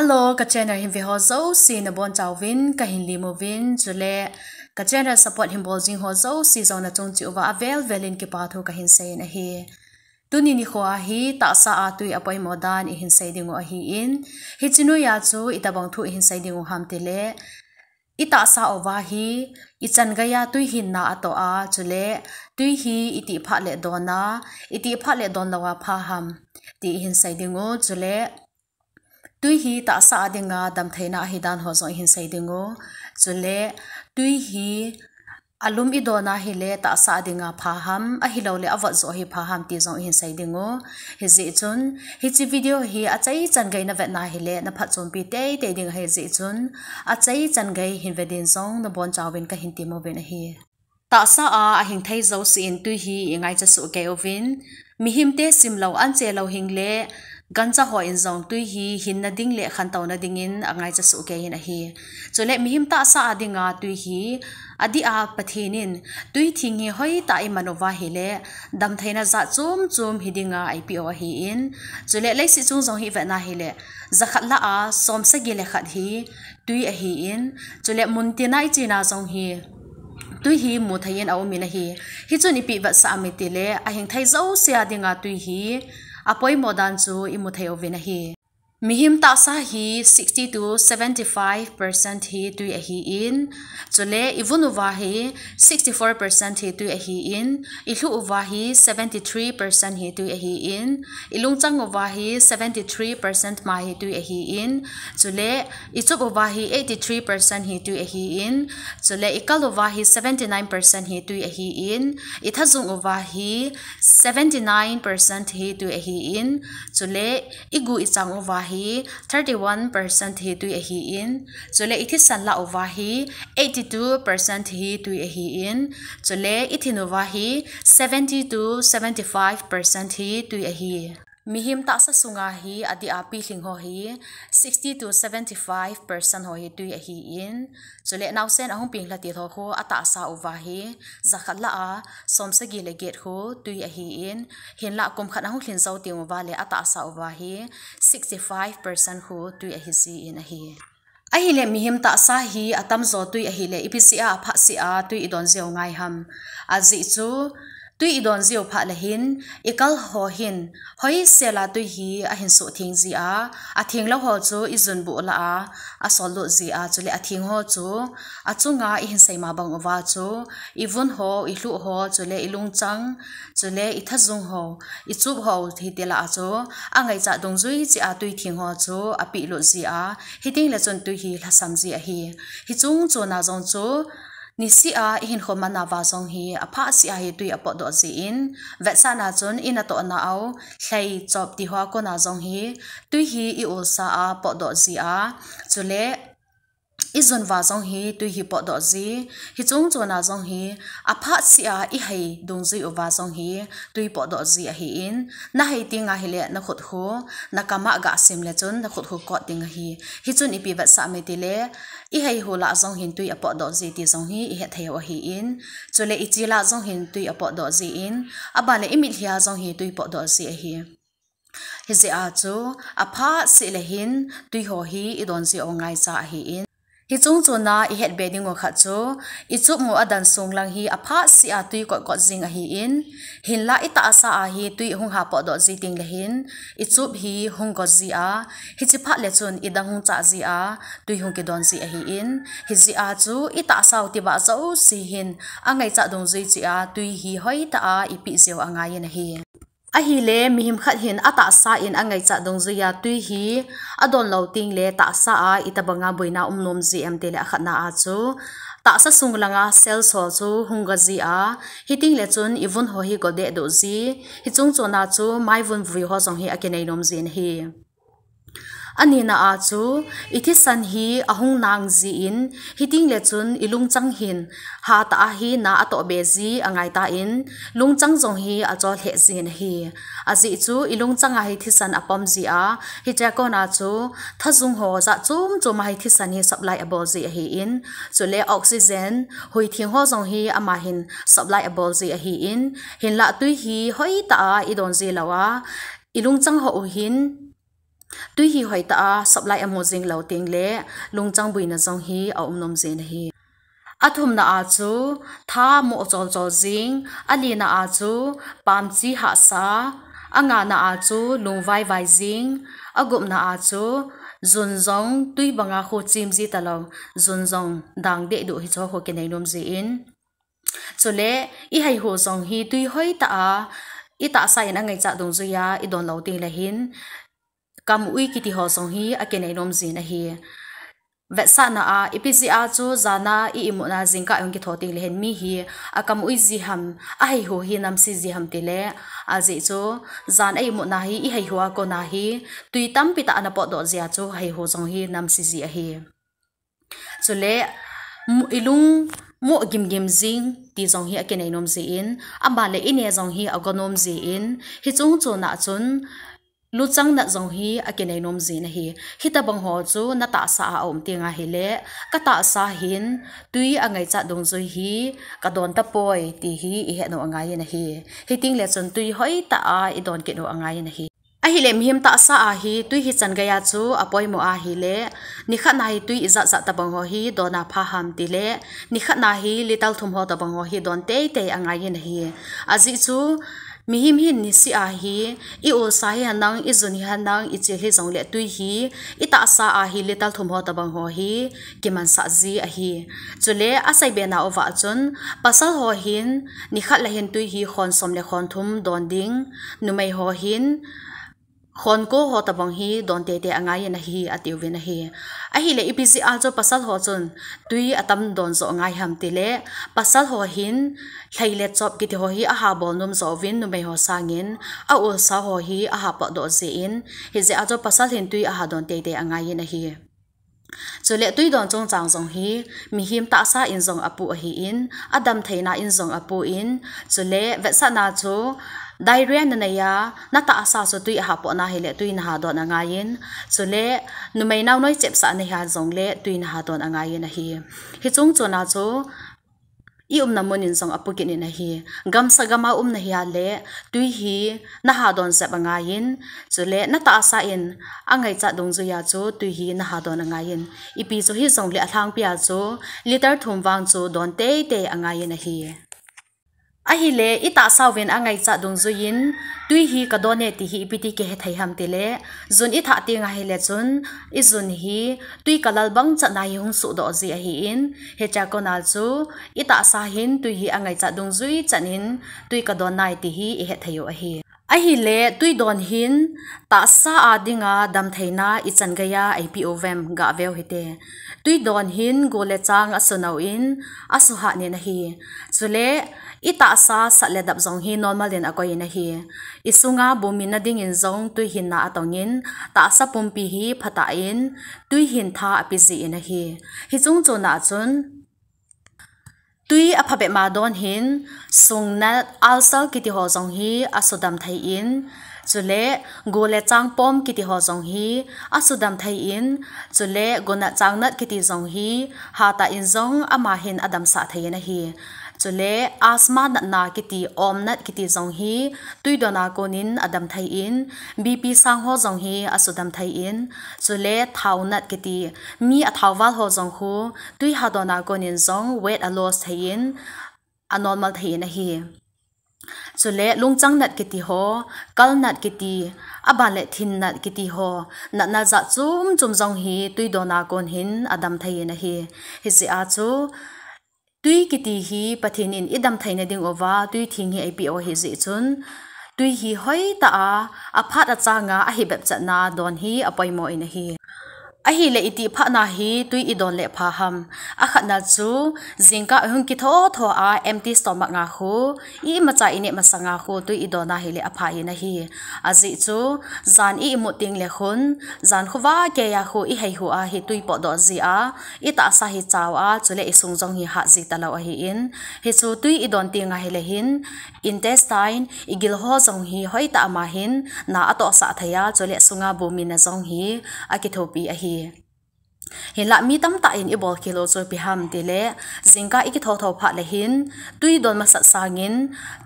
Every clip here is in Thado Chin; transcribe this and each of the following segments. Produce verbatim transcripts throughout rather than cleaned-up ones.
Hello, ka channel hin ve ho jouse nabonchauvin kahin lemuvin, chule ka channel support hin bol jing ho jouse jong nachung cheh uva avel vel in kipa thu kahin seiyin ahi. Tuni nikho a hi tahsa a twi apoimo dan ihin sei dingu ahin, hiche noiya chu itobang thu ihin sei dingu ham tile, itahsa uva hi ichan geiya twi hin na atoh a, chule twi hi itih phat le don a, itih phat le don louva pha ham ti ihin sei dingu, chule twi hi tahsa a dinga damtheina ahidan ho jong ihin sei dingu, chule twi hi alum idon a hile tahsa a dinga pha ham, ahilouleh avot joh hi pha ham ti jong ihin sei dingu. Hijeh chun hiche video hi achaichan gei navet na hile naphatchompi teitei ding ahijeh chun, achaichan gei hin ve din jong nabonchauvin kahin temuvin ahi. Tahsa a ahing thei jouse in twi hi ingaicha soh kei uvin, mihemte simlou, anche lou hingle, gancha hon jong twi hi hinna ding le khantouna dingin angaicha soh kei in ahi. Chule mihem tahsa a dinga twi hi, adeh a Pathen in twi theng hi hoitah a iman uva hile, damtheina jat chom chom hi dinga eipeh u ahin, chule leiset chung jong hi ivet na hile, jakhat lah a somsagi le khat hi twi ahin, chule muntina ichena jong hi twi hi muthei in aumin ahi. Hichun ipi vetsah ham itile, ahing thei jouse a dinga twi hi apoimo dan chu imu thei uvin ahi. Mihem tahsa hi sixty to seventy five percent hi twi ahin, chule ivun uva hi sixty four percent hi twi ahin, ilhuh uva hi seventy three percent hi twi ahin, ilungchang uva hi seventy three percent ma hi twi ahin, chule ichup uva hi eighty three percent hi twi ahin, chule ikal uva hi seventy nine percent hi twi ahin, ithajung uva hi seventy nine percent hi twi ahin, chule igu ichang uva hi thirty one percent hi twi ahin, chule ithisan lah uva hi eighty two percent hi twi ahin, chule ithin uva hi seventy to seventy five percent hi twi ahi. Mihem tahsa sunga hi adeh a pilhing ho hi sixty to seventy five percent ho hi twi ahin, chule naosen ahung peng lha til ho khu atahsa uva hi jakhat lah a somsagi le get khu twi ahin, hinlah kum khat ahung lhin jou teng uva le atahsa uva hi sixty five percent khu twi ahi jin ahi. Ahile mihem tahsa hi atamjo twi ahile, ipi jeh a aphat seh a twi idon jiu ngai ham? Ajeh chu twi idon jiu phat le hin, ikal ho hin hoisel a twi hi ahin suhtheng ji a, atheng lou ho chu ijun buh lah a asol lut ji a, chule atheng ho chu achunga ihin sei ma bang uva chu ivun ho, ilhuh ho, chule ilungchang, chule ithajung ho, ichup ho hiti lah a chu angaichat dungjui cheh a twi theng ho chu apeh lut ji a, hiteng le chun twi hi lhasam ji ahi. Hiche chung chon a jong chu niseh a ihinkho man uva jong hi aphat seh a hi twi apotdoh jin, vetsahna chun inatohna u, lhei, chop ti hoa kona jong hi twi hi i-ulsa a potdoh ji a, chule ijun uva jong hi twi hi potdoh ji, hiche chung chon a jong hi aphat seh a ihei dungjui uva jong hi twi potdoh ji ahin, nahei teng ahile nakhut khu nakam a gasim le chun nakhut khu kot ding ahi. Hichun ipi vetsah ham itile, ihei hu lah jong hin twi apotdoh ji ti jong hi ihet thei u ahin, chule iche lah jong hin twi apotdoh jin, aban le imitlhi a jong hi twi potdoh ji ahi. Hijeh a chu aphat seh le hin twi ho hi idon jiu ngaicha ahin. Hiche chung chon a ihet be dingu khat chu, ichup mu adan sung lang hi aphat seh a twi kot kot jing ahin, hinlah itahsa a hi twi hung ha potdoh ji teng le hin, ichup hi hung go ji a, hiche phat le chun idang hung chah ji a, twi hung kidon ji ahin, hijeh a chu itahsa u tiva jouse hin angaichat dungjui cheh a twi hi hoitah a ipeh jiu angaiyin ahi. Ahile mihem khat hin atahsa in angaichat dungjui a twi hi adon lou teng le tahsa a itobang a boina um nom ji em tile, akhatna a chu tahsa sung langa cells ho chu hung go ji a, hiteng le chun ivun ho hi go dehduh ji, hiche chung chon a chu maivun vui ho jong hi akinei nom jin ahi. Anina a chu ithisan hi ahung nang jin, hiteng le chun ilungchang hin hatah a hi na atoh be ji angai tan, lungchang jong hi achol lheh jin ahi. Ajeh chu ilungchang a hi thisan apom ji a, hitia kona chu thajung ho jat chom chom a hi thisan hi supply abol ji ahin, chule oxygen, hui theng ho jong hi ama hin supply abol ji ahin, hinlah twi hi hoitah a idon ji lou a, ilungchang ho u hin Tui hi hoitah a supply amu jing lou teng le lungchang buina jong hi aum nom jin ahi. Athumna a chu tha mo chol chol jing, alina a chu pamchi hahsa, angana a chu lungvai vai jing, agupna a chu jun jong tui banga khu chim ji talou, jun jong dang deh duh hi chu khu kinei nom jin. Chule i haihu jong hi tui hoitah a, i tahsa in angaichat dungjuia i don lou teng le hin, kam ui kiti ho jong hi akinei nom jin ahi. Vetsahna a, ipi jeh a chu jan a i imutna jingkah i hung kitho teng le hin mi hi akam ui ji ham, ahaihu hi namse ji ham tile, ajeh chu jan a imutna hi i haihu a kona hi tui tampi tah ana potdoh jia chu haihu jong hi namse ji ahi. Chule mu-, i lung mo gimgim jing ti jong hi akinei nom jin, ama le i ne jong hi ago nom jin, hiche chung chon a chun luchang nat jong hi akinei nom jin ahi. Hitabang ho chu na tahsa a aum teng ahile, ka tahsa hin tui angaichat dungjui hi kadon tapoi ti hi i het nom angai in ahi. Hiteng le chun tui hoitah a i don kit nom angai in ahi. Ahile mihem tahsa a hi tui hi chan geiya chu apoimo ahile, nikhat na hi tui ijat jat tabang ho hi don a pha ham tile, nikhat na hi litre thum ho tabang ho hi don teitei angai in ahi. Ajeh chu mihem hin niseh a hi, i ulsa hi henlang, i jun hi henlang, i chil hi jongle tui hi i tahsa a hi litre thum ho tabang ho hi kimansah ji ahi. Chule asei be nauva chun, pasal ho hin nikhat le hin tui hi khon som le khon thum don ding, numei ho hin khon ko ho tabang hi don teitei angai in ahi, atiuvin ahi. Ahile ipi jeh a chu pasal ho chun tui atam don jo angai ham tile, pasal ho hin lhai le chop kiti ho hi aha bol nom jo uvin, numei ho sangin a ulsa ho hi aha potdoh jin, hijeh a chu pasal hin tui aha don teitei angai in ahi. Chule tui don chungchang jong hi mihem tahsa in jong apoh ahin, adamtheina in jong apoh in, chule vetsahna chu diarrhea na neiya, na tahsa chu tui aha potna hile tui naha don angai in, chule numei naonoi chepsah na hia jongle tui naha don angai in ahi. Hiche chung chon a chu i umna mun in jong apoh kit in ahi. Gamsa gam a um na hia le tui hi naha don jep angai in, chule na tahsa in angaichat dungjuiya chu tui hi naha don angai in. Ipi chu hijongle alhangpia chu litre thum vang chu don teitei angai in ahi. Ahile i tahsa uvin angaichat dungjuiyin tui hi kadon e ti hi ipi ti kihethei ham tile, jun i thah teng ahile chun i jun hi tui kalal bang chatna hi hung suhdoh ji ahin, hichea kona chu i tahsa hin tui hi angaichat dungjui chan in tui kadon nai ti hi i hethei u ahi. Ahile tui don hin tahsa a dinga damtheina ichan geiya eipeh uvem gaveu hite. Tui don hin go le chang asunou in, asuhat in ahi. Chule i tahsa sat le dap jong hi normal in akoi in ahi. I sunga bumin na dingin jong tui hin na atong in, tahsa pumpi hi phatah in tui hin tha ape jin ahi. Hiche chung chon a chun tui aphabep ma don hin, sungnat, ulcer kiti ho jong hi asudam thei in, chule go le chang pom kiti ho jong hi asudam thei in, chule gonat changnat kiti jong hi hatah in jong ama hin adamsah thei in ahi. Chule asthma natna kiti, omnat kiti jong hi tui don a konin adam thei in, BP sang ho jong hi asudam thei in, chule thaonat kiti, mi athao val ho jong khu tui ha don a konin jong weight aloss thei in, anormal thei in ahi. Chule lungchang nat kiti ho, kalnat kiti, aban le thinnat kiti ho, natna jat chom chom jong hi tui don a kon hin adam thei in ahi. Hijeh a chu tui kiti hi Pathen in idam theina dinguva tui theng hi eipeh u ahijeh chun, tui hi hoitah a, aphat achanga ahibep chatna don hi apoimo in ahi. Ahile itih phatna hi tui idon le pha ham? Akhatna chu, jingkah ihung kithotho a empty stomach a khu, imacha ineh masanga khu tui idon ahile apha in ahi. Ajeh chu jan i imut teng le khun, jan khovah keiya khu ihaihu a hi tui potdoh ji a, itahsa hi chao a, chule isung jong hi hat ji talou ahin, hichu tui idon teng ahile hin intestine, igil ho jong hi hoitah a ama hin na atohsah thei a, chule sunga bumin na jong hi akithopi ahi. Hinlah mi tamtah in i bolkhel u chu ipi ham tile, jingkah i kithotho phat le hin, tui don masat sangin,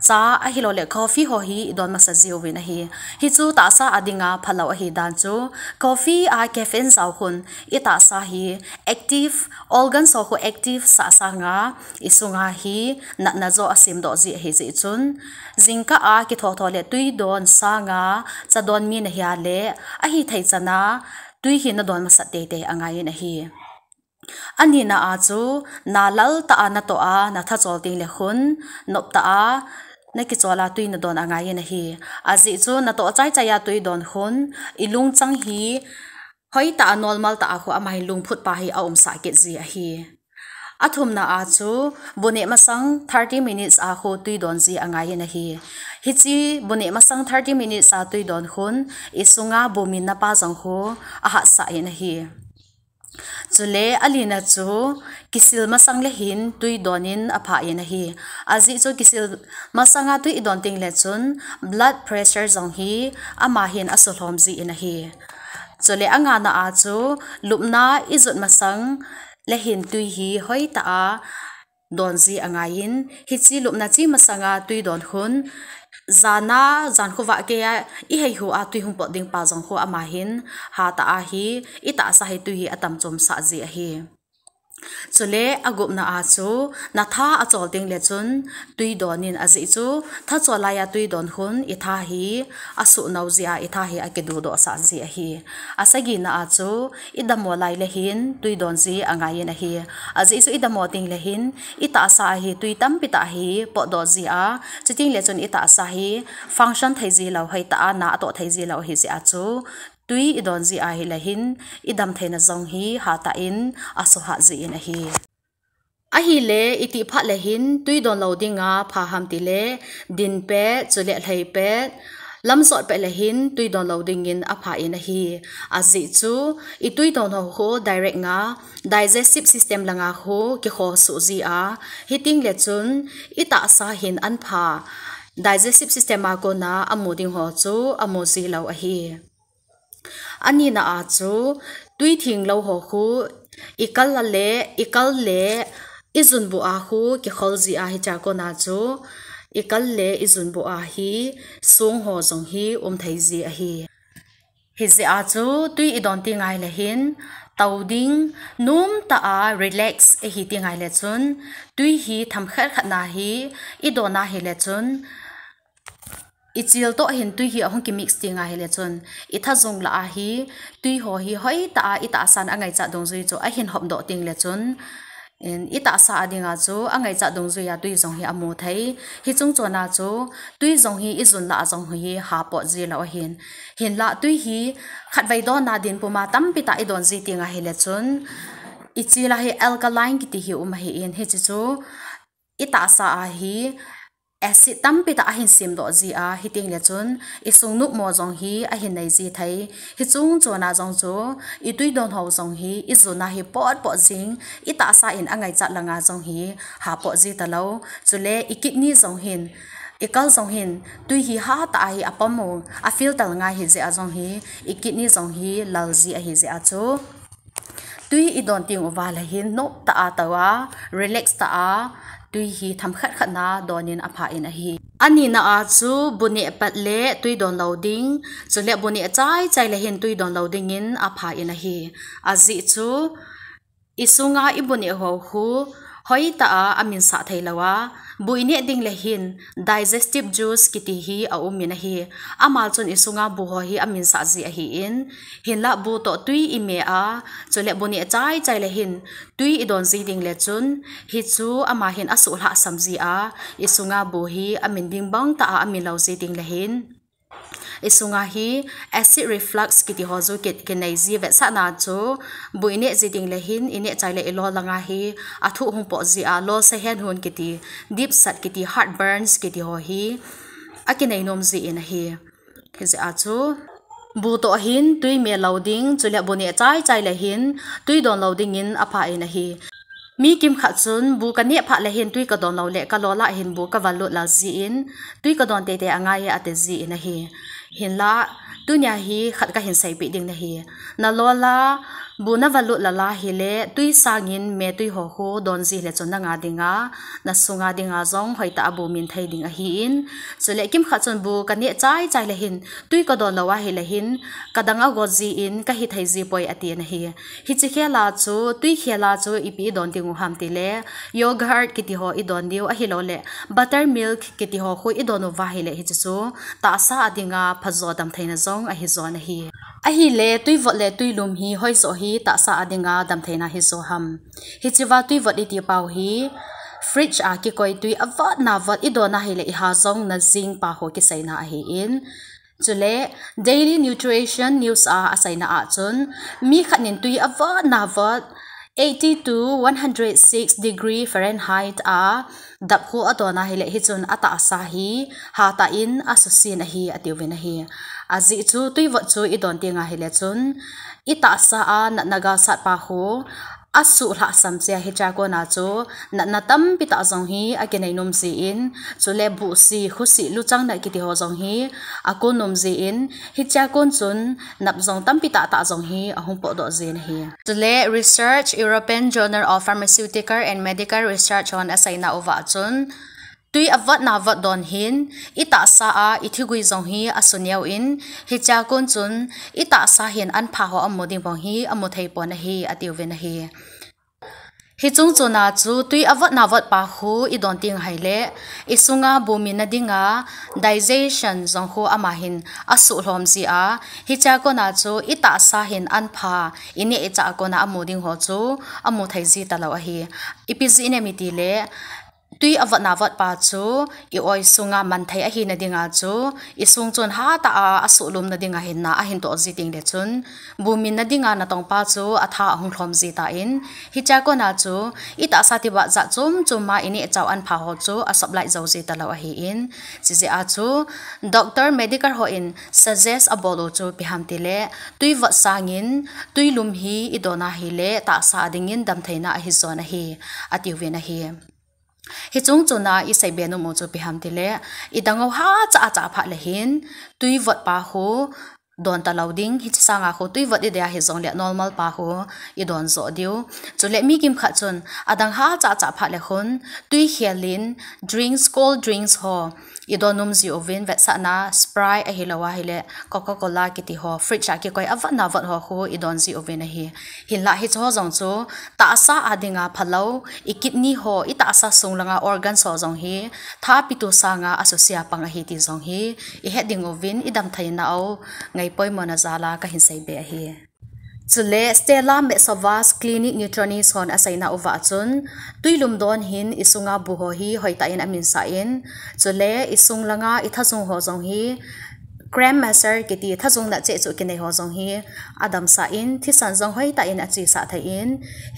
cha ahilou le coffee ho hi i don masat jiuvin ahi. Hichu tahsa a dinga phalou ahi dan chu, coffee a caffeine jao khun i tahsa hi active, organs ho khu active sah sanga i sunga hi natna jo asemdoh ji ahi jeh chun, jingkah a kithotho le tui don sanga cha don mi nahi a le, ahithei chana tui hi nadon masat teitei angaiyin ahi. Anina a chu, na lal tah a natoh a, natha chol teng le khun, nop tah a, nakichol a tui nadon angaiyin ahi. Ajeh chu, natoh chaichai a tui don khun, i lungchang hi, hoitah a normal tah a khu ama hin lungphut pa hi aumsah kit ji ahi. Athumna a chu, bu neh masang thirty minutes a khu tui don ji angaiyin ahi. Hiche bu neh masang thirty minutes a tui don khun, i sunga bu minna pa jong khu ahatsah in ahi. Chule alina chu kisil masang le hin tui donin aphain ahi. Ajeh chu kisil masanga tui i don teng le chun blood pressure jong hi ama hin asulhom jin ahi. Chule angana a chu lupna i jot masang le hin tui hi hoitah a don ji angaiyin, hiche lupna che masanga tui don khun, jana, jan khu vah keiya i heihu a tui hung pot ding pa jong khu ama hin hatah a hi i tahsa hi tui hi atam chomsah ji ahi. Chule agupna a chu, natha achol teng le chun tui donin ajeh chu, tha chol laiya tui don khun i tha hi asuhnou ji a, i tha hi akidudohsah ji ahi. Asagina a chu, i dammo lai le hin tui don ji angaiyin ahi. Ajeh chu i dammo teng le hin, i tahsa a hi tui tampi tah hi potdoh ji a, chuteng le chun i tahsa hi function thei ji lou, hoitah a na atoh thei ji lou ahi jeh a chu, tui i don ji ahile hin, i damtheina jong hi hatah in asuhhat jin ahi. Ahile, itih phat le hin, tui don lou dinga pha ham tile, din pet, chule lhai pet, lamjot pet le hin, tui don lou dingin apha in ahi. Ajeh chu, i tui don ho khu direct nga, digestive system langa khu kikhosuh ji a, hiteng le chun, i tahsa hin anpha digestive system a kona amu ding ho chu amu ji lou ahi. Anina a chu, tui thenglou ho khu, i kal a le, i kal le, i junbu a khu kikhol ji a, hichea kona chu, i kal le i junbu a hi, song ho jong hi umthei ji ahi. Hijeh a chu, tui i don teng ahile hin, tou ding, nomtah a relax ihi teng ahile chun, tui hi themkhat khat na hi, i don ahile chun, i chil toh hin tui hi ahung kimix teng ahile chun, i tha jung lah a hi, tui ho hi hoitah a i tahsan angaichat dungjui chu ahin hopdoh teng le chun, i tahsa a dinga chu angaichat dungjuia tui jong hi amu thei. Hiche chungchona chu, tui jong hi i jun lah a jong hi hapot ji lou ahin. Hinlah tui hi khatvei donna dinpuma tampi tah i don ji teng ahile chun, i chil a hi alkaline kiti hi um ahin, hiche chu i tahsa a hi acid tampi tah ahin semdoh ji a, hiteng le chun, i sung nopmo jong hi ahin nei ji thei. Hiche chungchona jong chu, i tui don ho jong hi, i jun a hi potpot jing, i tahsa in angaichat langa jong hi, hapot ji talou. Chule, i kidney jong hin, i kal jong hin, tui hi hatah a hi apom u, a filter ngai ahi jeh a jong hi, i kidney jong hi lal ji ahi jeh a chu. Tui i don teng uva le hin, nomtah a tou a, relax tah a, tui hi themkhat khat na donin apha in ahi. Anina a chu bu neh pet le tui don lou ding, chule bu neh chaichai le hin tui don lou dingin apha in ahi. Ajeh chu i sunga i bu neh ho khu hoitah a aminsah thei lou a, bu i neh ding le hin digestive juice kiti hi aum in ahi. Ama chun i sunga bu ho hi aminsah ji ahin, hinlah bu toh tui i me a, chule bu neh chaichai le hin tui i don ji ding le chun, hichu ama hin asuhlhahsam ji a, i sunga bu hi amin ding bang tah a amin lou ji ding le hin, i sunga hi acid reflux kiti ho chu ki, kinei ji. Vetsahna chu bu i neh ji ding le hin, i neh chai le i lol langa hi athuh hung pot ji a, lolse hen hun kiti, dipsat kiti, heartburns kiti ho hi akinei nom jin ahi. Hijeh a chu bu toh hin tui me lou ding, chule bu neh chaichai le hin tui don lou dingin apha in ahi. Mi kimkhat chun bu ka neh phat le hin tui ka don lou le ka lol a hin bu ka va lut lal jin, tui ka don teitei angai e ati jin ahi. Hinlah, tunia hi khat kahin seipeh ding nahi. Na lol a Bu na va lut lala hile, tui sangin me tui ho khu don ji le chun na nga dinga, na sunga dinga jong hoitah a bu min thei ding ahi in. Chule kimkhat chun bu ka neh chai chai le hin, tui ka don lou ahile hin, ka dang a got ji in, ka hi thei ji poi ati na hi. Hichi khela chu, tui khela chu ipi i don ding u ham ti le, yogurt kiti ho i don diu ahilou le, buttermilk kiti ho khu i don uva hile hichi chu, tahsa a dinga phajo damtheina jong ahi jo na hi. Ahile, tui vot le tui lum hi hoi jo hi tahsa a dinga damtheina hi jo ham. Hichi va tui vot i ti pau hi, fridge a kikoi tui a vot na vot i don ahile i ha jong na jing pa ho kiseina ahi in. Chule, Daily Nutrition News a aseina a chun, mi khat nin tui a vot na vot, eighty to one hundred six degree Fahrenheit a dap khu a don ahile hi chun a tahsa hi hatah in a susin ahi ati uvin ahi. Ajeh chu tui vot chu i don teng ahile chun i tahsa a natna galsat pa khu a suh lhah sam chia hichea kona chu natna tampi tah jong hi a kinei nom ji in, chule buhsi, khusi, luchang na kiti ho jong hi a kon nom ji in, hichea kon chun nap jong tampi tah tah jong hi a hung podoh jin ahi. Chule research, European Journal of Pharmaceutical and Medical Research hon aseina uva chun, tui a vot na vot don hin, i tahsa a i thigui jong hi a suneo in, hichea kon chun i tahsa hin an pha ho a mu ding bang hi a mu thei pon ahi, ati uvin ahi. Hichung chuna chu tui a vot na vot pa khu i don teng ahile, i sunga bu min na dinga digestion jong khu ama hin a suh lhom ji a, hichea kona chu i tahsa hin an pha i neh i chah a kona a mu ding ho chu a mu thei ji talou ahi. Ipi jeh inem i ti le, tui a vot na vot pa chu i oi sunga man thei ahi na dinga chu i sung chun hatah a a suh lum na dinga hin na a hin toh ji teng le chun, bu min na dinga natong pa chu a tha a hung lhom ji ta in, hichea kona chu i tahsa tibah jat chom chom a i neh chah u an pha ho chu a sop lai jo ji talou ahi in, chijeh a chu doctor, medical ho in suggest a bol u chu ipi ham ti le, tui vot sangin tui lum hi i don ahile tahsa a dingin damtheina ahi jo na hi, ati uvin ahi. Hichung chuna i seibe nom u chu ipi ham ti le, i dang u ha cha a cha phat le hin, tui vot pa khu don talou ding, hichi sanga khu tui vot i dei ahi jong le normal pa khu i don jo diu. Chule mi kimkhat chun a dang ha cha cha phat le khun tui khel in drinks, cold drinks ho i don nom ji uvin, vetsahna Sprite ahilou ahile Coca-Cola kiti ho, fridge a kikoi a vot na vot ho khu i don ji uvin ahi. Hinlah hichi ho jong chu tahsa a dinga phalou, i kidney ho, i tahsa sung langa organs ho jong hi tha pitu sanga a susia pang ahi ti jong hi i het ding uvin, i damtheina u ngai poimo na jal a ka hin seibe ahi. Chule Stella Metsovas, clinic nutritionist hon aseina uva chun, tui lum don hin i sunga bu ho hi hoitah in a minsah in, chule i sung langa i thajung ho jong hi cramp muscle kiti thajung na cheh chu kinei ho jong hi a damsah in, thisan jong hoitah in a chesah thei in,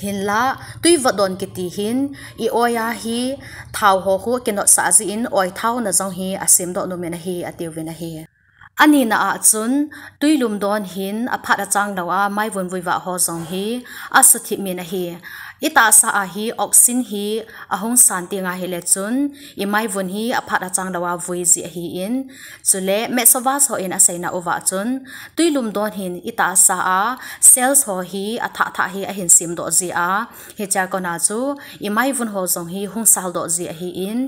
hinlah tui vot don kiti hin i oi a hi thao ho khu kinotsah ji in, oi thao na jong hi a semdoh nom in ahi, ati uvin ahi. Anina a chun, tui lum don hin a phat a chang lou a, maivun vuivah ho jong hi a suthip min ahi. I tahsa a hi auxin hi a hung san teng ahile chun, i maivun hi a phat a chang lou a vui ji ahi in, chule Metsovas ho in aseina uva chun, tui lum don hin i tahsa a cells ho hi a thah thah hi a hin semdoh ji a, hichea kona chu i maivun ho jong hi hung saldoh ji ahi in,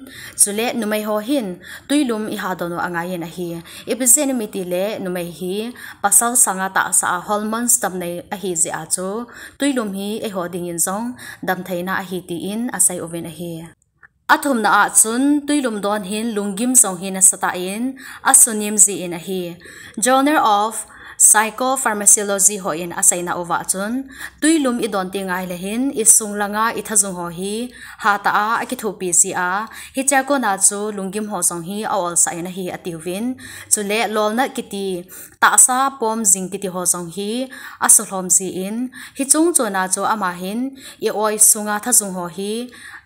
chule numei ho hin tui lum i ha don u angai in ahi. Ipi jeh inem i ti le numei hi pasal sanga tahsa a hormones tam nei ahi jeh a chu tui lum hi eiho dingin jong damtheina ahi ti in asei uvin ahi. Athumna a chun tui lum don hin lunggim jong hi nasatah in a sunem ji in ahi. Journal of Psychopharmacology ho in aseina uva chun, tui lum i don teng ahile hin i sung langa i thajung ho hi hatah a a kithopi ji a, hichea kona chu lunggim ho jong hi a olsah in ahi ati uvin, chule lolnat kiti, tahsa pom jing kiti ho jong hi a sulhom ji in, hichung chuna chu ama hin i oi sunga thajung ho hi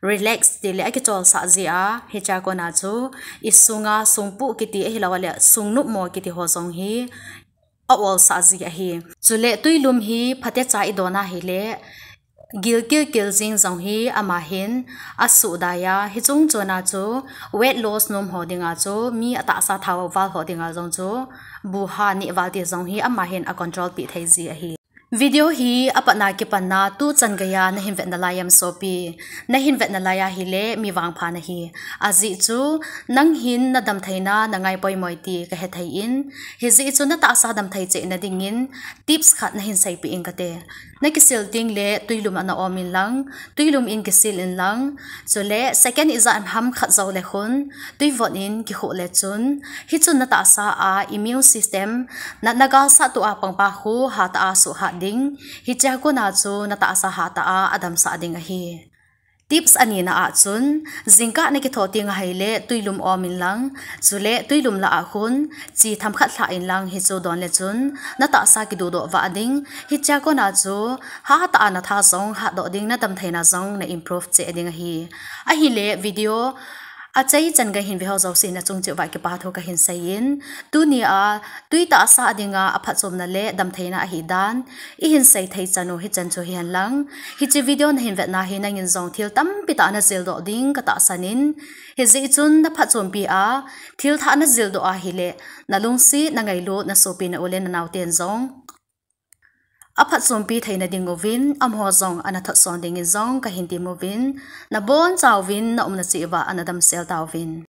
relax ti le a kicholsah ji a, hichea kona chu i sunga sungpuh kiti ahilou le sungnopmo kiti ho jong hi a olsah ji ahi. Chule tui lum hi phatecha i don ahile, gilkel kel jing jong hi ama hin a sudai a, hichung chuna chu weight loss nom ho dinga chu mi a tahsa thao val ho dinga jong chu bu ha neh val ti jong hi ama hin a control peh thei ji ahi. Video hi apatna kipanna tuchan geiya nahin vetna lai em sopi. Nahin vetna lai ahile mi vangpha nahi. Ajeh chu nang hin nadam theina nangai poimo ti kahethei in. Hijeh chu natahsa damthei cheh nadingin tips khat nahin seipeh ing kate. Nakisil tengle tuilum a na-om in lang, tuilum in kisil in lang, chule second ijat ham khat jou le khun, tuivot in kikhuh le chun, hichun natahsa a immune system, natna galsat tua pangpa khu hatah a suhhat ding, hichea kona chu natahsa hatah a adamsah ding ahi. Tips anina a chun, jingkah nakithou teng ahile tuilum om in lang, chule tuilum lah a khun, chi themkhat lhah in lang hichu don le chun, natahsa kiduhdoh vah ding, hichea kona chu, hatah a natha jong hatdoh ding, nadam theina jong na improve cheh ding ahi. Ahile video, achaichan gei hin veho jouse nachung cheh uva kipa thu kahin seiyin, tunia, twi tahsa dinga aphatchomna le damtheina ahidan, ihin seithei chan u hichan chu hihen lang. Hiche video nahin vetna hi nangin jong thil tampi tah najildoh ding katahsan in, hijeh chun naphatchompi a, thil thah najildoh ahile, nalungset, nangailut, nasopi, na-u le nanaoten jong aphatchompi theina dinguvin, amaho jong ana thotson dingin jong kahin temuvin, nabonchauvin, naumna cheh uva ana damsel tauvin.